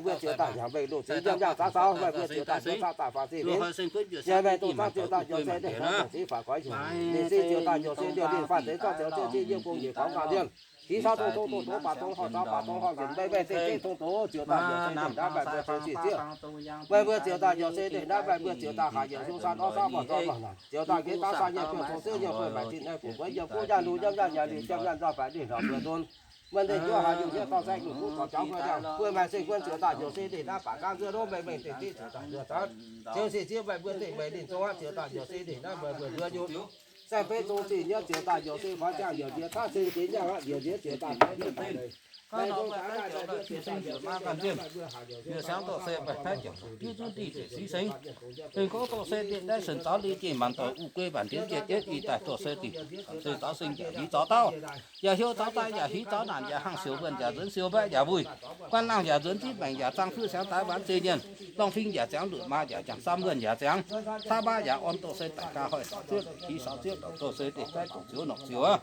Meih mbuo ziouc daaih hnyangx mbeih loz-zingx nziemv nyaanh zaqc zaux, meih mbuo ziouc daaih ziex caqv daaih faah zinh mbenc. Yie meih dongh zaqv ziouc daaih njoux se deic-daaih njiec faaux goix hnyangx. Ninh se ziouc daaih njoux se liouh linh faah zeiz zorqv ziouc zieqv jiv yiem gong nyeic gorngv ganh lienh. Qiex caux dongh dongh dongh dongh baac dongh horngh caux baac dongh horngc njiec mbeih mbeih deic deic dongh dongh ziouc daaih njoux se deic-daaih meih mbuo zoux ziex zieqv. Meih mbuo ziouc daaih njoux se deic-daaih meih mbuo ziouc daaih haaix yaac hnyouv san orv sav mangc zorqv mangc naanc ziouc daaih nqenx daav saah nyei buonv cong zieqv nyei buonv maengc zinh naaiv guqc gueix yiem guv nyaanh lu nyiemv nyaanh nyanc liuz jiem nyaanh nzaah faix linh hlauv mbuo ndon. Meih nzengc juov haaix nyungc hniev dauh sai gu'nguaaz gu'nguaaz caux gueix liangh, buo maengx zinh guon ziouc daaih njoux se deic-daaih baac gaanv nzuov lov mengh mengh deic deic ziouc daaih nzuov zangv. Ziouc se zieqv meih mbuo deic meih linh zong aqv ziouc daaih njoux se deic-daaih meih mbuo nzuov nyungc. Saeng-feix zong zinh nyei ziouc daaih njoux se faaux ziangh yaac nziex taav cing jiex nyaanh aqv, nziex nziex ziouc daaih njoux se daic. Meih zong daaih daaih nziex ziouc daaih njoux se daic meih mbuo haaix nyungc hnyouv san orv sav mangc. Ninh gorngv dorh se deic-daaih senx zaux liuz jiex maanc doic uv guei mbaanc ndiev jiex jienv ih daaih dorh se dingc se zaux sing yaac hiv zaux dauh, yaac hiuv zaux daaih yaac hiv zaux naanc yaac hangh siouc wuonh yaac nzuonx siou mbaeqv yaac mbuih, guanh laangh yaac nzuonx zipv maengc yaac zang fuqv siangx daaih wanv zeiv nyienh, lorngh fing yaac ziangx luoqc maa yaac jangx samv wuonh yaac ziangx, caqv baav yaac orn dorh se daic ga'hoih saux zieqv longc qiex saux zieqv longc dorh se deic-daaih dongc zioux nongc ziouc aqv.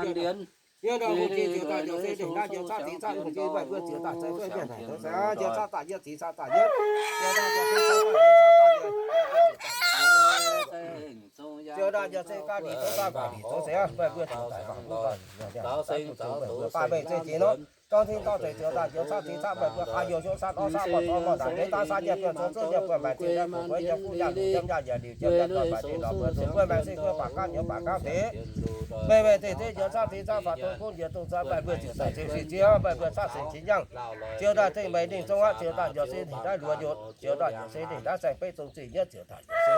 Daan lienz, yie nor hungh jin ziouc daaih njoux se ndenc naaiv njiec caqv zingx caqv hungh jin mbaih mbuo ziouc daaih zeix duqv mbienc haic, se njiec caqv daaih yie zingx caqv daaih yie, Njuov se gauh liuz, zungv gauh liuz, zungv se mbuo ziouc daaih faaux mbuo, mbuo baac mengh zeiv jiex nor, zorngv tin dorh zeic ziouc daaih njoux caqv zinx caqv mbaih mbuo, haaix youh hnyouv sat orv sat mbuo, dorh mengh daaih deix daav saav nyiemv buonv, cong zuov nyiemv buonv, maaic zinh nyiemv buonv, gueix nyiemv fuqv nyaanh, nyiemv nyaanh yietc liuz, nyiemv nyaanh dorh baaix deix lorz mbuo, zuqc buonv maengx se guonv baac gaav nyouz baac gaav deix. Meih meih deix deix njoux caqv zinx caqv faaux dongh kuv njiec dongh zaaix mbaih mbuo ziouc daaih ziouc sih ziouv mbaih mbuo caqv zinx qiex nyangv. Ziouc daaih zengc meih ninh zong aqv, ziouc daaih njoux se ninh naaiv luoqc nyutc, ziouc daaih njoux se ninh naaiv saeng-beiv zong zih nyietv ziouc daaih njoux se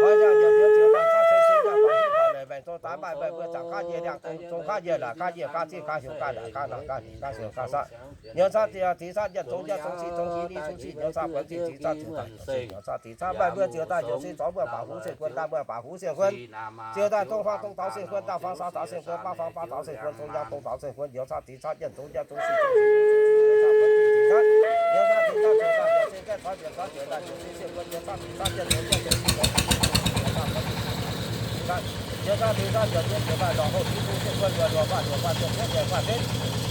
hnoi yangh njoux njoux ziouc daaih caqv zinx qiex nyangv faaux hiuv faaux leiz maengx zong daaih mbaih mbaih mbuo zaangc gaav nyei liangh zong, zong gaav nyei laaix gaav nyei gaav zinh gaav hiuv gaav ndaangc gaav naanc gaav nqinc gaav siou gaav saqv. Njoux caqv zinx caqv nyiemv zong nyiemv zong sih zong i ni zong sih njoux caqv buonv zinh zinx caqv ziouc daaih njoux se njoux caqv zinx caqv mbaih mbuo ziouc daaih njoux se zorngv mbuo baac huv seng guon, daaih mbuo baac huv seng guon. Ziouc daaih dongh faang dongh taux seng guon, daaih faang saax taux seng guon, baav faang baav taux seng guon, cong yangh dongh taux seng guon, njoux caqv zinx caqv nyiemv zong nyiemv zong sih zong i ni zong sih njoux caqv buonv zinh zinx caqv, njoux caqv zinx caqv ziouc daaih njoux se gaengh caux njiec caux njiec daaih njoux se seng guon, njoux caqv zinx caqv nyiemv zong nyiemv zong sih njoux caqv buonv zinh zinx caqv, njoux caqv zinx caqv njoux nyiemv ziouc daaih lorqc houh njiec dongh seng guon luoqc luoqc guaax luoqc guaax ziouc cuotv njiec guaax fenv